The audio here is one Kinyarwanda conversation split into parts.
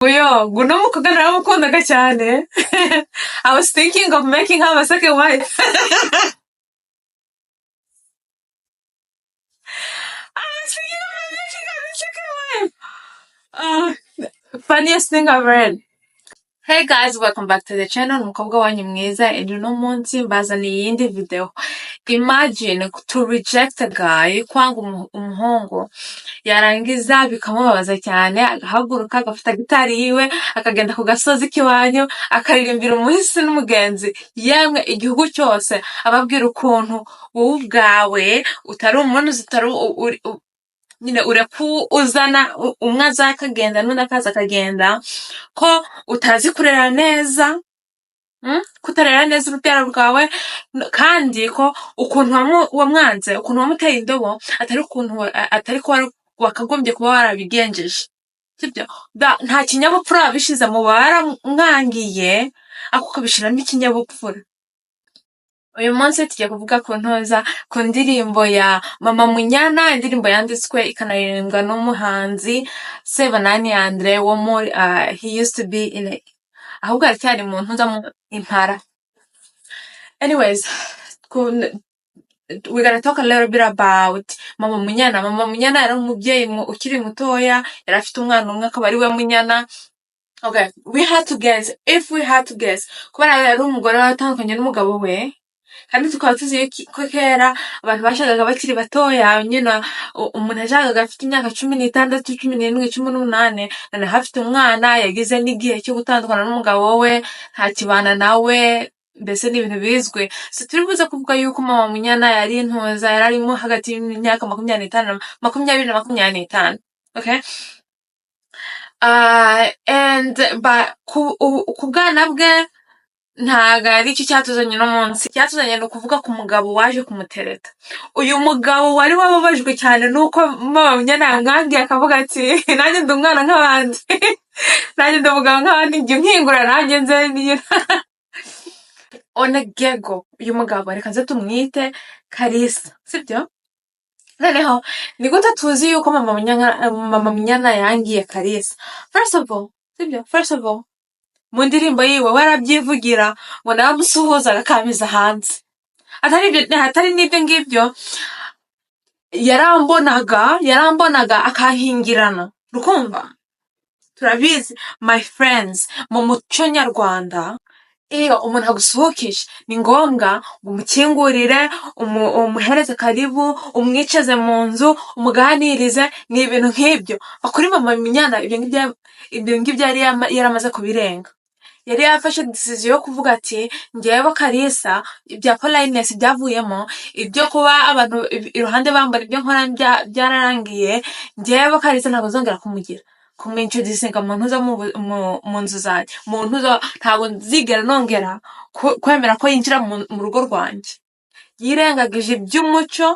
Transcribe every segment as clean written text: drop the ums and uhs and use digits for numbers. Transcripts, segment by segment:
Oya, uno mukobwa naramukundaga cyane. I was thinking of making her my second wife. I was thinking of making her my second wife. Funniest thing I've read. Hey guys, welcome back to the channel. Umukobwa wanyu mwiza, and uno munsi mbazaniye iyindi video. Imagine to reject a guy, kwanga umuhungu, yarangiza bikamubabaza cyane, agahaguruka agafata gitari yiwe, akagenda ku gasozi k'iwanyu, akaririmbira umuhisi n'umugenzi, yemwe igihugu cyose, ababwira ukuntu wowe ubwawe utari umuntu, utari nyine ureka uzana umwe aza akagenda n'undi akaza akagenda, ko utazi kurera neza, Kutarera neza urubyaro rwawe, kandi ko ukuntu wamwanze, ukuntu wamuteye indobo, atari ukuntu atari ko wakagombye kuba warabigenjeje, sibyo? Nta kinyabupfura wabishize mu baramwangiye, ako ukabishiramo ikinyabupfura. Uyu munsi tugiye kuvuga ku ntoza, ku ndirimbo ya Mama Munyana, indirimbo yanditswe ikanaririmbwa n'umuhanzi Sebanani Andre wo muri he used to be in a, ahubwo aracyari mu ntuza mu Impara. Anyways, we're gonna talk a little bit about Mama Munyana. Mama Munyana yari umubyeyi ukiri mutoya, yari afite umwana umwe akaba ari we Munyana. Okay, we had to guess, if we had to guess, kubera yari umugore watandukanye n'umugabo we, kandi tukaba tuzi ko kera abantu bashakaga bakiri batoya nyine, umuntu yashakaga afite imyaka 16, 17, 18, noneho afite umwana, yagize n'igihe cyo gutandukana n'umugabo we, ntakibana nawe, mbese ni ibintu bizwi. So turi buze kuvuga yuko Mama Munyana yari intuza, yari arimo hagati y'imyaka 25, 20 na 25. Okay? And but ku bwana bwe ntago ari cyo cyatuzanye uno munsi. Icyatuzanye ni ukuvuga ku mugabo waje kumutereta. Uyu mugabo wari wababajwe cyane nuko Mama Munyana yamwangiye, akavuga ati: "Nanjye ndi umwana nk'abandi, nanjye ndi umugabo nk'abandi, njya unkingura nanjye nze niyo onegego." Uyu mugabo reka nze tumwite Kalisa, sibyo? Noneho ni gute tuzi yuko Mama Munyana yangiye Kalisa? First of all, sibyo, first of all, mu ndirimbo yiwe we arabyivugira ngo naramusuhuzaga akamiza hanze. Atari ibyo, atari n'ibyo ngibyo, yarambonaga akankingirana. Rukumva turabizi, my friends, mu muco nyarwanda iyo umuntu agusuhukije ni ngombwa ngo umukingurire, umuhereze karibu, umwicaze mu nzu, umuganirize, ni ibintu nk'ibyo. Kuri Mama Munyana ibyo ngibyo yari yaramaze kubirenga. Yari yafashe decision yo kuvuga ati: "Njyewe Kalisa, ibya politeness byavuyemo, ibyo kuba abantu iruhande bambara ibyo nkora byararangiye. Njyewe Kalisa ntabwo nzongera kumugira kumwintroducinga mu ntuza, mu nzu zanjye, mu ntuza, ntabwo nzigera nongera kwemera ko yinjira mu rugo rwanjye." Yirengagije iby'umuco,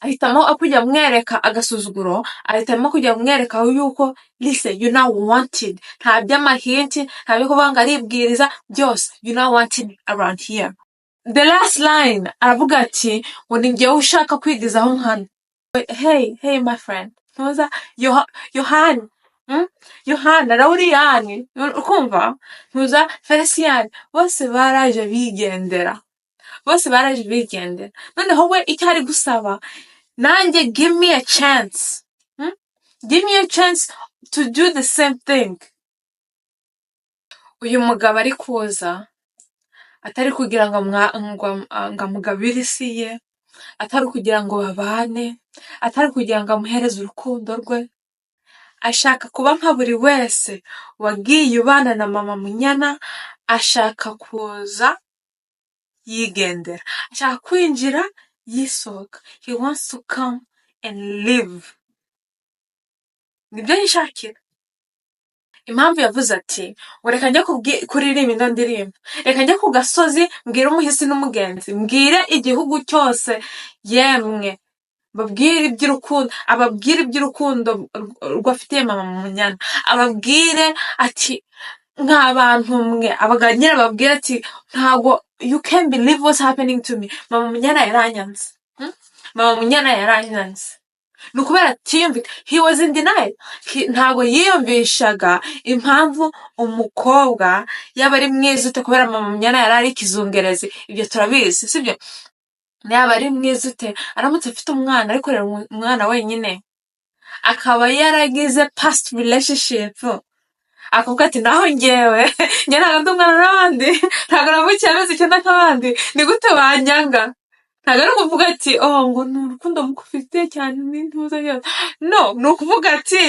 ahitamo kujya amwereka agasuzuguro, ahitamo kujya amwereka yuko listen, you not wanted. Nta by'amahinti, nta byo kuvuga ngo aribwiriza byose, you not wanted around here. The last line aravuga ati ngo ni njyewe ushaka kwigizaho nkana. Hey, hey, my friend, ntuza Yohani, Yohana, Rawuriyani, ukumva ntuza Feliciyani, bose baraje bigendera, bose baraje bigendera. Noneho we icyo ari gusaba: "Nanjye give me a chance, Give me a chance to do the same thing." Uyu mugabo ari kuza atari kugira ngo ngo amugabire isi ye, atari ukugira ngo babane, atari kugira ngo amuhereze urukundo rwe. Ashaka kuba nka buri wese wagiye ubana na Mama Munyana. Ashaka kuza yigendera, ashaka kwinjira yisohoka. He wants to come and live, nibyo yishakira. Impamvu yavuze ati ngo reka njye kuririmba ino ndirimbo, reka njye ku gasozi mbwire umuhisi n'umugenzi, mbwire igihugu cyose, yemwe babwire iby'urukundo, ababwire iby'urukundo rwafitiye Mama Munyana, ababwire ati: "Mwa bantu mwe," abaganyira, ababwire ati: "Ntabwo, you can't believe what's happening to me. Mama Munyana yaranyanze, Mama Munyana yaranyanze." Ni ukubera atiyumvika. He was in denial. Ntabwo yiyumvishaga impamvu umukobwa yaba ari mwiza ute, kubera Mama Munyana yari ari ikizungerezi, ibyo turabizi, sibyo? Yaba ari mwiza ute, aramutse afite umwana, ari kurera umwana wenyine, akaba yaragize past relationship, akavuga ati: "Naho ngewe, njye ntabwo ndi umwana n'abandi, ntabwo navukiye amezi 9 nk'abandi, ni gute wanyanga?" Ntabwo ari ukuvuga ati: "Oh, ngo ni urukundo mukufite cyane n'intuza yose." No, ni ukuvuga ati: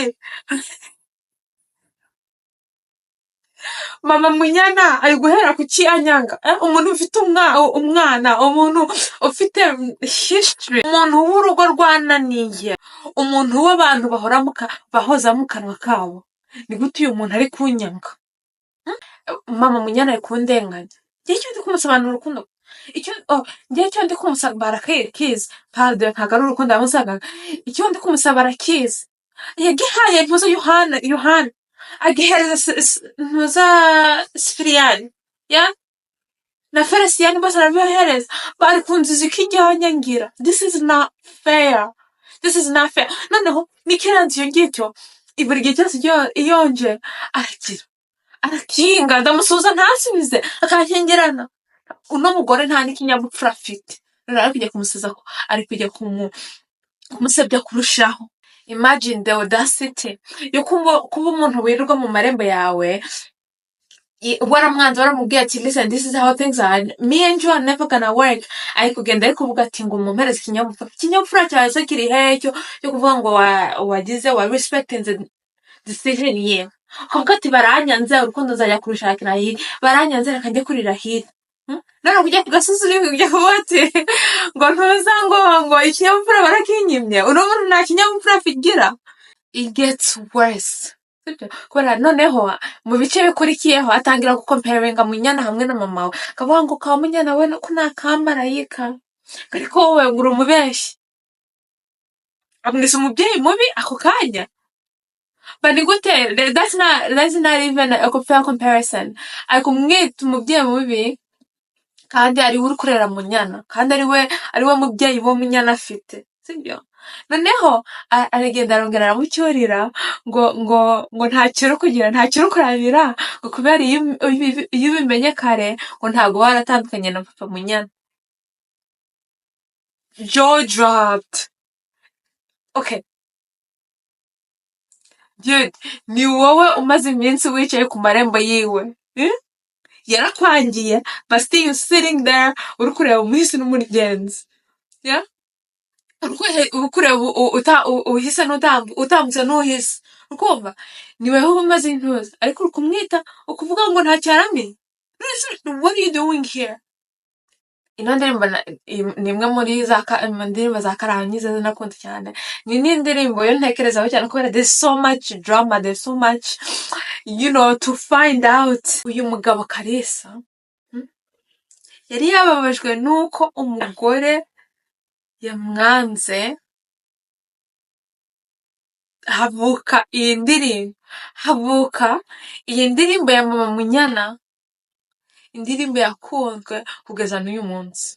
"Mama Munyana ari guhera ku ki anyanga?" Umuntu ufite umwana, umuntu ufite history, umuntu w'urugo rwananiye, umuntu w'abantu bahora bahoza mu kanwa kabo, ni gute uyu muntu ari kunyanga? Mama Munyana ari kundenganya. Njye icyo ndi kumusobanurira urukundo, icyo, oh, njye icyo ndi kumusaba arakizi. Pardon, ntabwo ari urukundo yamusabaga, icyo ndi kumusaba arakizi. Yagihaye ntuza Yohana, Yohana agihereza ntuza Sipiriyani ya na Feresiyani, bose arabibahereza. Bari kunziza ikijyanyangira. This is not fair, this is not fair. Noneho n'ikirenze iyo ngicyo, buri gihe cyose iyo nje aragira arakinga, ndamusuhuza ntasubize, akankingirana. Uno mugore nta n'ikinyabupfura afite. None ari kujya kumusiza ko ari kujya kumusebya kurushaho. Imagine the audacity yo kuba umuntu wirirwa mu marembo yawe, waramwanze, waramubwiye ati: "Listen, this is how things are. Me and you are never gonna work." Ari kugenda ari kuvuga ati ngo mumpereze ikinyabupfura. Ikinyabupfura cyawe se kiri hehe cyo kuvuga ngo wagize wa respecting decision ye, ukavuga ati: "Baranyanze, urukundo nzajya kurushakira hirya, baranyanze, reka njye kurira hirya"? None kujya ku gasozi uri kujya kuvuga ati ngo ntuza ngo ikinyabupfura barakinyimye. Uno muntu nta kinyabupfura afigira. It gets worse, sibyo? Kubera noneho mu bice bikurikiyeho atangira gukomparinga Munyana hamwe na mama we, akavuga ngo ka Munyana we ko nta kamarayika, ariko wowe ngo uri umubeshyi. Amwise umubyeyi mubi ako kanya. But ni gute? That's not even a fair comparison. Ari kumwita umubyeyi mubi kandi ari we uri kurera Munyana, kandi ari we mubyeyi wo Munyana afite, sibyo? Noneho aragenda arongera aramucyurira ngo ntacyo uri kugira, ntacyo uri kurabira, ngo kubera iyo ubimenye kare ngo ntabwo waratandukanye na papa Munyana. Jaw dropped. Okay, dude, ni wowe umaze iminsi wicaye ku marembo yiwe, eh? Yarakwangiye, but still you sitting there uri kureba umuhisi n'umugenzi, yeah? Uri kureba uhise utambutse n'uhise, ukumva ni weho uba umaze intuza, ariko uri kumwita ukuvuga ngo ntacyo yaramenye. What are you doing here? Ino ndirimbo ni imwe muri za mu ndirimbo za Karahanyuze nakunze cyane. Ni n'indirimbo yo ntekerezaho cyane kubera there's so much drama, there's so much to find out. Uyu mugabo Kalisa, yari yababajwe n'uko umugore yamwanze, havuka iyi ndirimbo, havuka iyi ndirimbo ya Mama Munyana, indirimbo yakunzwe kugeza n'uyu munsi.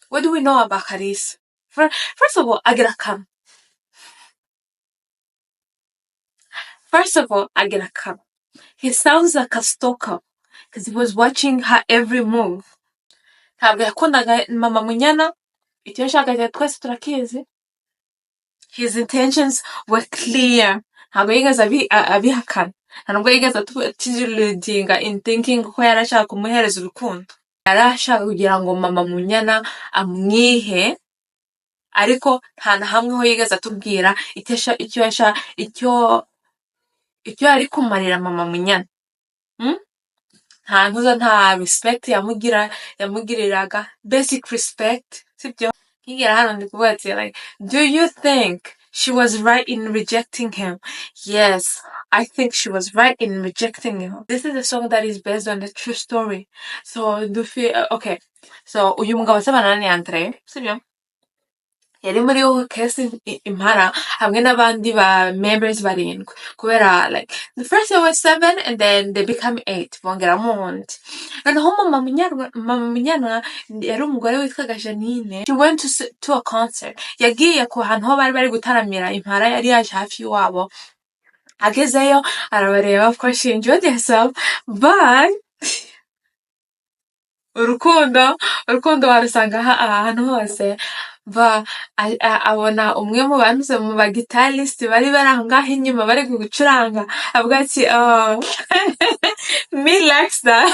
What do we know about Kalisa? First of all, agira akanwa. First of all, agira akanwa. He sounds like a stalker because he was watching her every move. Ntabwo yakundaga Mama Munyana, icyo yashakaga twese turakizi. His intentions were clear. Ntabwo yigeze abihakana. Nta nubwo yigeze atuleadinga in thinking ko yari ashaka kumuhereza urukundo. Yari ashaka kugira ngo Mama Munyana amwihe, ariko nta na hamwe ho yigeze atubwira icyo yari kumarira Mama Munyana. Nta ntuza, nta respect yamugiriraga, basic respect, sibyo? Nkigera hano ndi kuvuga ati: "Like, do you think she was right in rejecting him?" Yes, I think she was right in rejecting him. This is a song that is based on the true story. So dufi okay, so uyu mugabo Sebanani Andre, sibyo? Yari muri orchestre Impara hamwe n'abandi ba members barindwi, kubera like the first there was seven and then they become eight, bongeramo uwundi. Noneho Mama Munyana yari umugore witwaga Janine. She went to a concert, yagiye ku hantu ho bari bari gutaramira Impara, yari yaje hafi y'iwabo. Agezeyo arabareba, of course she enjoyed herself, but urukundo warusanga ahantu hose. Ba abona umwe mu bantu, mu ba guitarist bari bari aho ngaho inyuma bari gucuranga, avuga ati: "Oh, me likes that,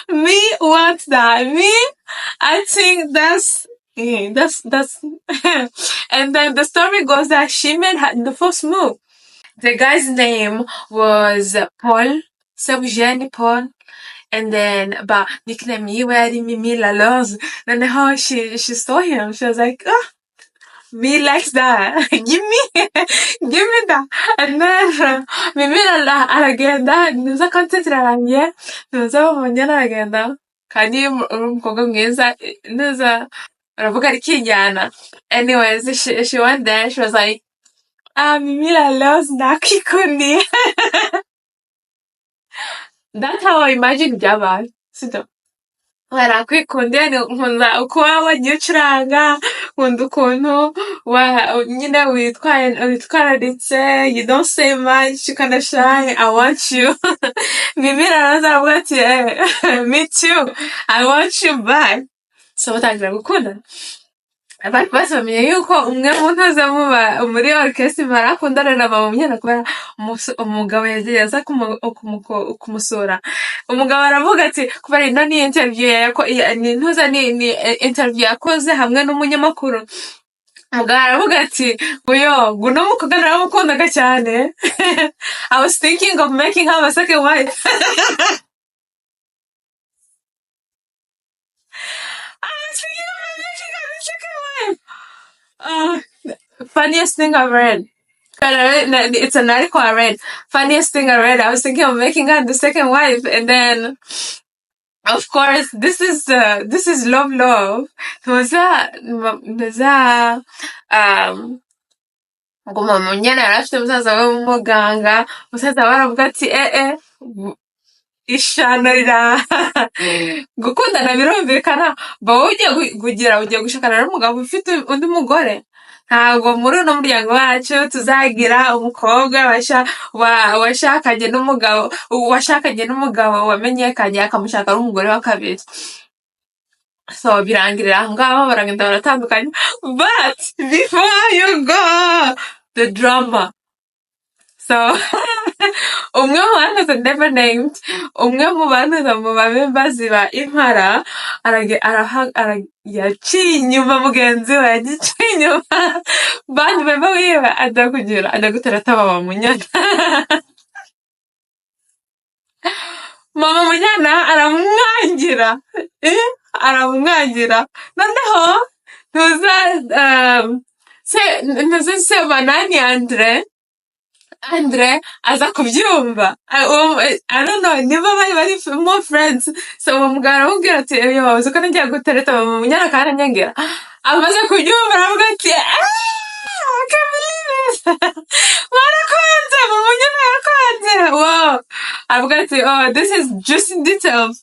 me want that, me I think that's and then the story goes that she made her, the first move. The guy's name was Paul Sebujeni Paul, and then but nickname yiwe yari Mimi La Rose. Noneho she saw him, she was like, "Oh, me likes that, give me that." And then Mimi aragenda, nuza concert irarangiye, nuza Munyana aragenda, kandi iyo uri umukobwa mwiza nuza uravuga arikinjyana. Anyways, she went there, she was like, "Ah, Mimi La Rose, ndakwikundiye." That's how I imagine byabaye, sibyo? Barakwikundiye, nkunda uko waba wagiye ucuranga, nkunda ukuntu nyine witwaye, witwararitse, you don't say much, you kinda shy, I want you. Mimi araza aravuga ati: "Eh, me too, I want you back." So batangira gukundana. Abantu bose bamenye yuko umwe mu ntoza muri orchestre barakundana na Mama Munyana, kubera umugabo yagiye aza kumusura. Umugabo aravuga ati, kubera ino ni interview ni ntuza ni interview yakoze hamwe n'umunyamakuru. Umugabo aravuga ati: "Uyo guno mukobwa naramukundaga cyane, I was thinking of making her my second wife. I was thinking of making her my second wife." Funniest thing I've read. It's an article I read. Funniest thing I read. I was thinking of making her the second wife, and then, of course, this is love, love. Ntuza ngo Mama Munyana yari afite musaza we w'umuganga. Musaza we aravuga ati: "Eh eh, ishano rira gukundana birumvikana, ba wowe ugiye kugira ugiye gushakana n'umugabo ufite undi mugore. Ntabwo muri uno muryango wacu tuzagira umukobwa washakanye n'umugabo wamenyekanye, akamushaka ari umugore wa kabiri." So birangirira aho ngaho, baragenda baratandukanye. But before you go, the drama. So umwe mu bantu never named, umwe mu bantu mu ba members ba Impara yaciye inyuma mugenzi we, yaciye inyuma band member wiwe, ajya kugira ajya gutereta Mama Munyana. Mama Munyana aramwangira, aramwangira. Noneho ntuza se ntuzi Sebanani Andre aza kubyumva. I don't know niba bari bari more friends. So uwo mugabo aramubwira ati: "Yo, uzi ko nagiye gutereta Mama Munyana kandi anyangira?" Amaze kubyumva aravuga ati: "Ah, I can't believe it, barakunze, Mama Munyana yarakunze, wow." Aravuga ati: "Oh, this is just in details."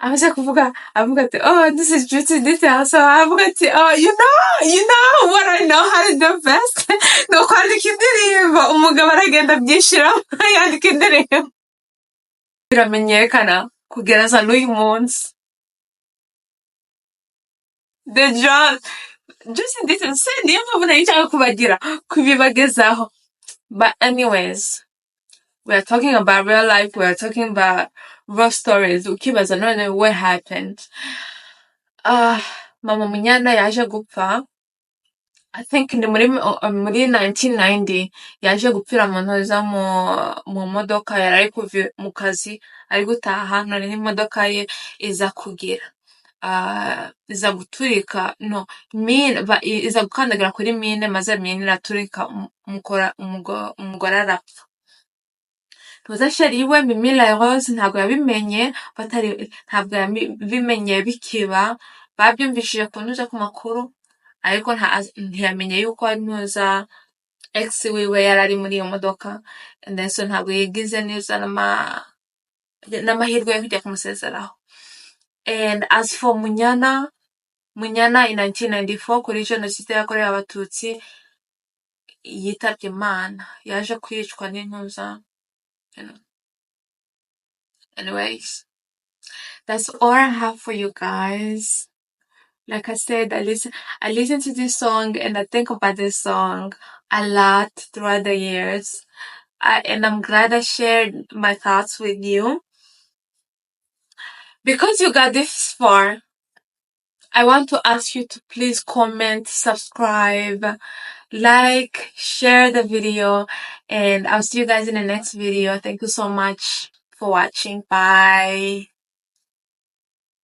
Amaze kuvuga, avuga ati: "Oh, this is juicy details." So avuga ati: "Oh, you know what I know how to do best ni ukwandika indirimbo." Umugabo aragenda abyishiramo, yandika indirimbo, biramenyekana kugeza n'uyu munsi. The John juicy details se, niyo mpamvu nari nshaka kubagira kubibagezaho. But anyways, we are talking about real life, we are talking about real stories. Ukibaza none what happened? Ah, Mama Munyana yaje gupfa, I think ni muri 1990. Yaje gupfira mu ntoza mu modoka, yari ari kuva mu kazi ari gutaha, none n'imodoka ye iza kugira iza guturika, no mine iza gukandagira kuri mine, maze mine iraturika, umugore arapfa. Tuza chéri we Mimi La Rose ntabwo yabimenye batari, ntabwo yabimenye bikiba. Babyumvishije ku ntuza, ku makuru, ariko ntiyamenye yuko ntuza ex wiwe yari ari muri iyo modoka, and then so ntabwo yigize neza n'amahirwe yo kujya kumusezeraho. And as for Munyana, Munyana in 1994, kuri Jenoside yakorewe Abatutsi, yitabye Imana, yaje kwicwa n'intuza. Anyways, that's all I have for you guys. Like I said, I listen to this song and I think about this song a lot throughout the years. And I'm glad I shared my thoughts with you. Because you got this far, I want to ask you to please comment, subscribe, like, share the video, and I'll see you guys in the next video. Thank you so much for watching. Bye.